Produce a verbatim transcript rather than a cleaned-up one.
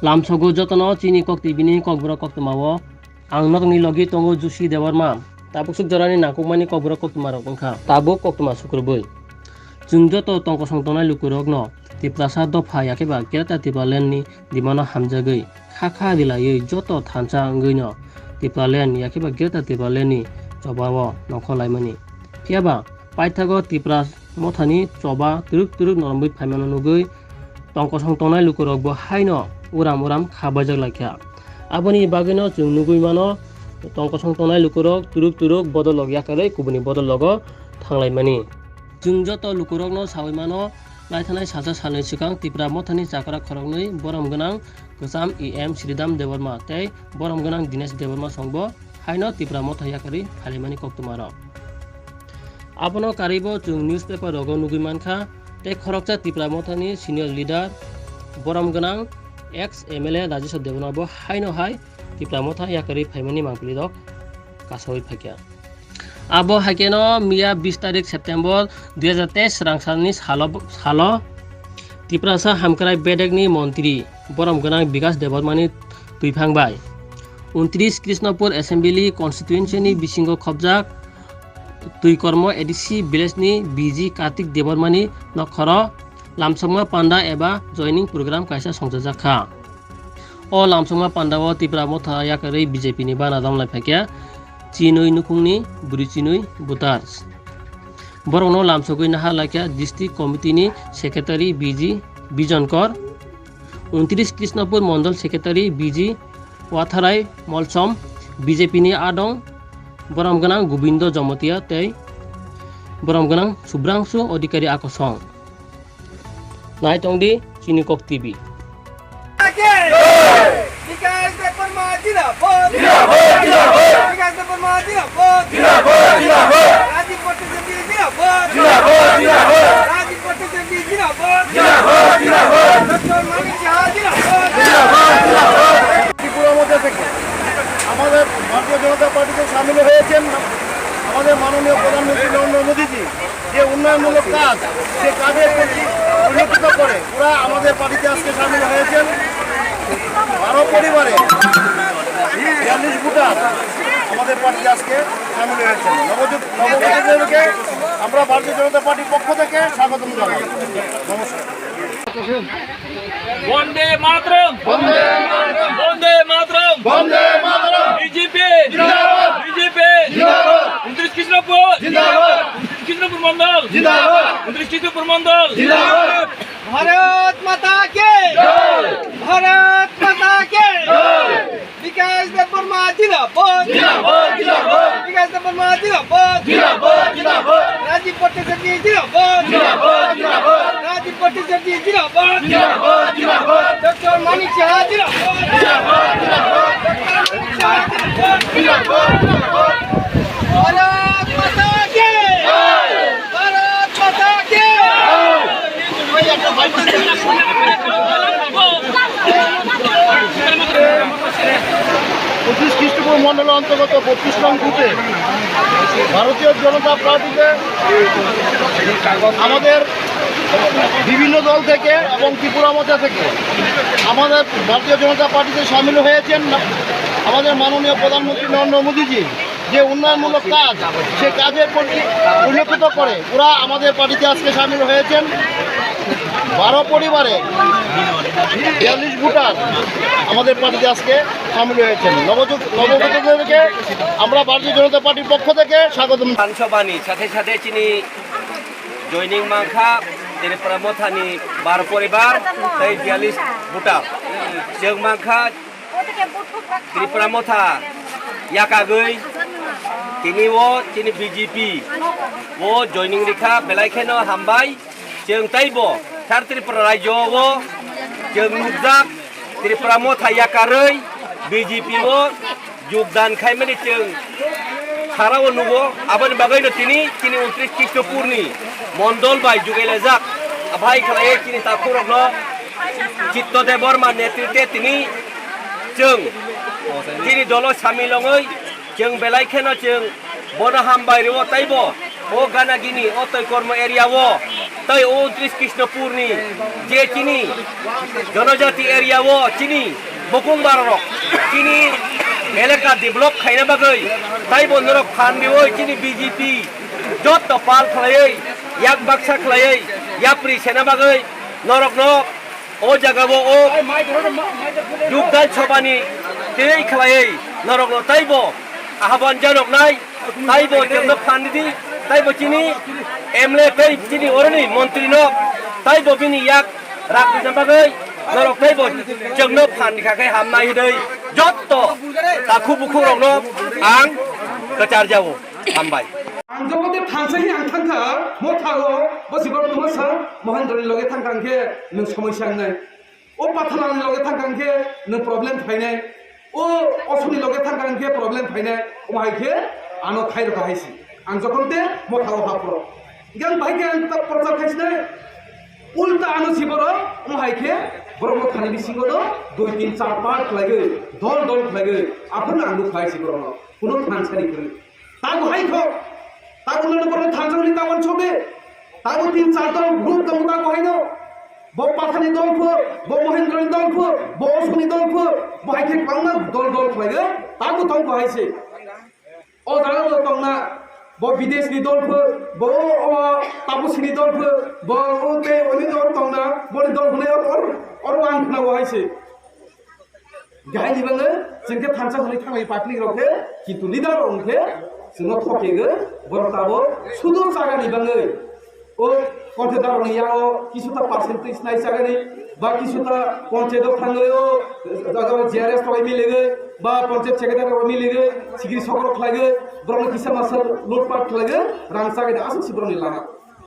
Lamsogo jotono chini Kok T V ni Kokborok koktwmao ang nokni logi tongo Jusi Debbarma. Tabuk suk jorani nangkukmani Kokborok koktwmarok wngkha. Tabuk koktwma sukrubui. Chwng joto tongkosong tongnai lukurokno Tiprasa dopha yakheba Greater Tipraland ni dimano hamjagwi kha kha rilaiwi joto thansa wngwino Tipraland yakheba Greater Tipraland ni chobao nongkhor laimani. Phiyaba paithago Tipra mothani choba twrwk twrwk noromwi phaimano nugwi tongkosong tongnai lukurokbo haino uram uram kha baijak laikha. Aboni bagwino chwng nugwi mano tongkosong tongnai lukurok twrwk twrwk bodol log yakarwi kubuni bodol logo thanglaimani. Chwng joto lukurokno sawi mano, naithanai salsa salni swkang Tipra mothani chakra khoroknwi borom gwnang kwcham E M Sridham Debbarma tei borom gwnang Dinesh Debbarma songbo haino Tipra motha yakarwi phailaimani koktwmarok. Abono karwibo chwng newspaper rogo nugwi mankha, tei khoroksa Tipra mothani senior leader borom gwnang ex M L A Rajeshwar Debbarma bo haino hai Tipra motha yakarwi phaimani mangpili rok kasawi phaikha. Abo haikhe no miya bis tarik September dui hajar teis rangsalni salo, salo Tiprasa hamkrai bedekni montri borom gwnang Bikas Debbarmani twiphang bai untris Krishnapur Assembly Constituency ni bisingo khopjak Twikormo A D C village ni B G Kartik Debbarmani nokhoro lamsokma panda eba joining program kaisa songchajak kha. O lamsokma pandao Tipra motha yakarwi B J P ni bana romlai phaikha chinwi nukhungni bwrwi chinwi voters. Borokno lamsogwi naha laikha District Committee ni Secretary B G Bijonkor, untris Krishnapur Mondol Secretary B G Watharai Molsom, B J P ni adong borom gwnang Gobindo Jomotia tei borom gwnang Subrangshu Adhikari akosong. Nai tong di chini Kok T V. বিকাশ দেববর্মা জিন্দাবাদ। জিন্দাবাদ, জিন্দাবাদ। বিকাশ দেববর্মা জিন্দাবাদ। জিন্দাবাদ, জিন্দাবাদ। রাজীব ভট্টাচার্য জিন্দাবাদ। জিন্দাবাদ, জিন্দাবাদ। রাজীব ভট্টাচার্য জিন্দাবাদ। জিন্দাবাদ, জিন্দাবাদ। ডক্টর মানিক সাহা জিন্দাবাদ। জিন্দাবাদ, জিন্দাবাদ। ত্রিপুরার মধ্যে থেকে আমাদের ভারতীয় জনতা পার্টিতে সামিল হয়েছেন আমাদের মাননীয় প্রধানমন্ত্রী নরেন্দ্র মোদীজি। যে উন্নয়নমূলক কাজ, সে কাজের প্রতি পরিলক্ষিত করে ওরা আমাদের পার্টিতে আজকে সামিল হয়েছেন। বারো পরিবারে বিয়াল্লিশ ভোটার আমাদের পার্টিতে আজকে সামিল হয়েছেন। নবযুগ, নবপ্রজন্মকে আমরা ভারতীয় জনতা পার্টির পক্ষ থেকে স্বাগতম জানাই। নমস্কার। বন্দে মাতরম। বন্দে মাতরম। বন্দে মাতরম। বন্দে মাতরম। বিজেপি। জিন্দাবাদ। বিজেপি। জিন্দাবাদ। ঊনত্রিশ কৃষ্ণপুর। জিন্দাবাদ। ঊনত্রিশ কৃষ্ণপুর মণ্ডল। জিন্দাবাদ। ঊনত্রিশ কৃষ্ণপুর মণ্ডল। জিন্দাবাদ। ভারত মাতা কি। জয়। ভারত মাতা কি। জয়। বিকাশ দেববর্মা জিন্দাবাদ। জিন্দাবাদ, জিন্দাবাদ। বিকাশ দেববর্মা জিন্দাবাদ। জিন্দাবাদ, জিন্দাবাদ। রাজীব ভট্টাচার্য জিন্দাবাদ। জিন্দাবাদ, জিন্দাবাদ। রাজীব ভট্টাচার্য জিন্দাবাদ। জিন্দাবাদ, জিন্দাবাদ। ডক্টর মানিক সাহা জিন্দাবাদ। জিন্দাবাদ, জিন্দাবাদ। ডক্টর মানিক সাহা জিন্দাবাদ। জিন্দাবাদ, জিন্দাবাদ। ভারত মাতা কি। জয়। ভারত মাতা কি। জয়। পঁচিশ খ্রিস্টপুর মণ্ডলের অন্তর্গত বত্রিশ নং বুথে ভারতীয় জনতা পার্টিতে আমাদের বিভিন্ন দল থেকে এবং ত্রিপুরা মোর্চা থেকে আমাদের ভারতীয় জনতা পার্টিতে সামিল হয়েছেন আমাদের মাননীয় প্রধানমন্ত্রী নরেন্দ্র মোদীজি। যে উন্নয়নমূলক কাজ, সে কাজের প্রতি পরিলক্ষিত করে ওরা আমাদের পার্টিতে আজকে সামিল হয়েছেন। বারো পরিবারে বিয়াল্লিশ ভোটার আমাদের পার্টিতে আজকে সামিল হয়েছেন। নবযুগ, নবগঠিত থেকে আমরা ভারতীয় জনতা পার্টির পক্ষ থেকে স্বাগতম। বিধানসভানি সাথে সাথে chini joining mankha Tripura mothani bar poribar tei biyalis bwta. Chwng mankha Tripura motha yakagwi tini o chini B J P o joining rikha, belai kheno hambai. Chwng taibo thar Tripura rajyo o chwng nukjak Tripura motha yakarwi B J P o jogdan khaimani chwng sara o nugo. Aboni bagwino tini chini untris Krishnapurni mondol bai jugailajak. Abai khlaiwi chini takhukrokno Chitto Debbarma netritwe tini chwng chini dolo samil wngwi chwng belai kheno chwng bono hambai rwo taibo o gana gini o Toikormo area o Tai o Tris Krishnapur ni je chini Janajati area o chini bokong bararok chini elaka develop khaina bagwi taibo norok phan diwi chini B J P jotto pal khlaiwi yak baksa khlaiwi yapri sena bagwi norokno o jaga o o Dugdal Chobani tei khlaiwi norokno taibo ahaban janoknai. Taibo chwngno phan di, taibo chini M L A tei chini oroni montri no, taibo bini yak rak rijak bagwi norok taibo chwngno phan di kha khe hamnai hwnwi jotto takhu bukhuk rokno ang kwchar jao. Hambai. Ang jobo de thansa hi ang thangkha, mo thago, bo si borok tuma sa, Mohendro ni loge thangkha ang khe nwng somoi sa wngnai. O Pathalani loge thangkha hwnkhe nwng problem phainai. O Osoni loge thangkha hwnkhe problem phainai. Omo hai khe ano thai rwkha hai si. Ang jokhon te motha o hapro. Hwnkhe ang bahai khe ang ta prochar khai sinai. Ulta ano si borok, omo hai khe borok mothani bisingo no dui tin char part khlaiwi, dol dol khlaiwi, aphuru ang nukha hai si borok no. Kuno thansani kwrwi. Tamo hai kho. Tamo no borok thansa hwnwi tamo chokde. Tamo tin char dol group tongo tamo hai no. Bo Pathani dol pho, bo Mohendro ni dol pho, bo Osoni dol pho, bo hai khe kwbangma dol dol khlaiwi tamo tong kho hai se. O jaga bo tongna, bo bidesh ni dol pho, bo o Tapusini dol pho, bo o te oni dol tongna, bo ni dol hwnwi or or ang khna bo hai se. Gaini bangwi chwng khe thansa hwnwi thanglai public rok khe, kintu leader rok wngkhe chwngno thokegwi borok tabuk sudu chagani bangwi o contractor rokni yago kisuta percentage nai chagani ba kisuta panchayat o thangwi o jaga o G R S rok miligwi ba panchayat secretary rok miligwi sigiri sokro khlaiwi borokno kisa masa lutpat khlaiwi rang chagani aswk si borokni lama.